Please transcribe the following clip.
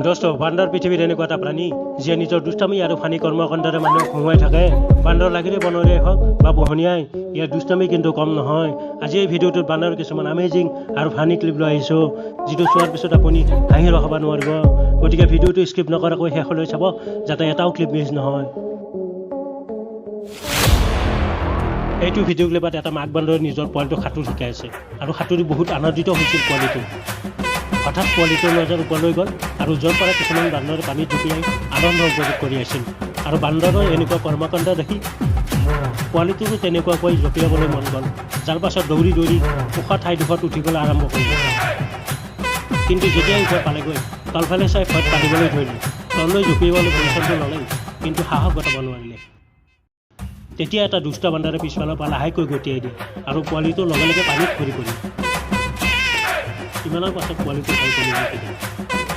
দোস্ত, বান্দৰ পৃথিৱীৰ এনেকুৱা এটা প্ৰাণী, যিয়ে নিজৰ দুষ্টামি আৰু ফানি কৰ্মকাণ্ডেৰে মানুহক হঁহুৱাই থাকে। বান্দৰ লাগিলে বনৰীয়াই হওক বা পোহনীয়াই, ইয়াৰ দুষ্টামি কিন্তু কম নহয়। আজি এই ভিডিঅ'টোত বান্দৰৰ কিছুমান আমেজিং আৰু ফানি ক্লিপ লৈ আহিছোঁ, যিটো চোৱাৰ পিছত আপুনি হাঁহি ৰখাব নোৱাৰিব। গতিকে ভিডিঅ'টো স্কিপ নকৰাকৈ শেষলৈ চাব, যাতে এটাও ক্লিপ মিছ নহয়। এইটো ভিডিঅ' ক্লিপত এটা মাক বান্দৰে নিজৰ পোৱালিটোক সাঁতোৰ শিকাই আছে আৰু সাঁতুৰি বহুত আনন্দিত হৈছিল পোৱালিটো। হঠাৎ পোৱালিটোৰ নজৰ ওপৰলৈ গ'ল আৰু য'ৰ পৰা কিছুমান বান্দৰে পানীত জঁপিয়াই আনন্দ উপভোগ কৰি আছিল আৰু বান্দৰৰ এনেকুৱা কৰ্মকাণ্ড দেখি পোৱালিটোৰো তেনেকুৱাকৈ জঁপিয়াবলৈ মন গ'ল, যাৰ পাছত দৌৰি দৌৰি ওখ ঠাইডোখৰত উঠিবলৈ আৰম্ভ কৰিলে। কিন্তু যেতিয়াই ওপৰ পালেগৈ, তলফালে চাই ভয়ত কান্দিবলৈ ধৰিলে। তললৈ জঁপিয়াবলৈ পজিশ্যনটো ল'লেই, কিন্তু সাহস গোটাব নোৱাৰিলে। তেতিয়া এটা দুষ্ট বান্দৰে পিছফালৰ পৰা লাহেকৈ গটিয়াই দিয়ে আৰু পোৱালিটো লগে লগে পানীত সৰি পৰিল। ইমানৰ পাছত পোৱালিটো ভয় কমি গ'ল।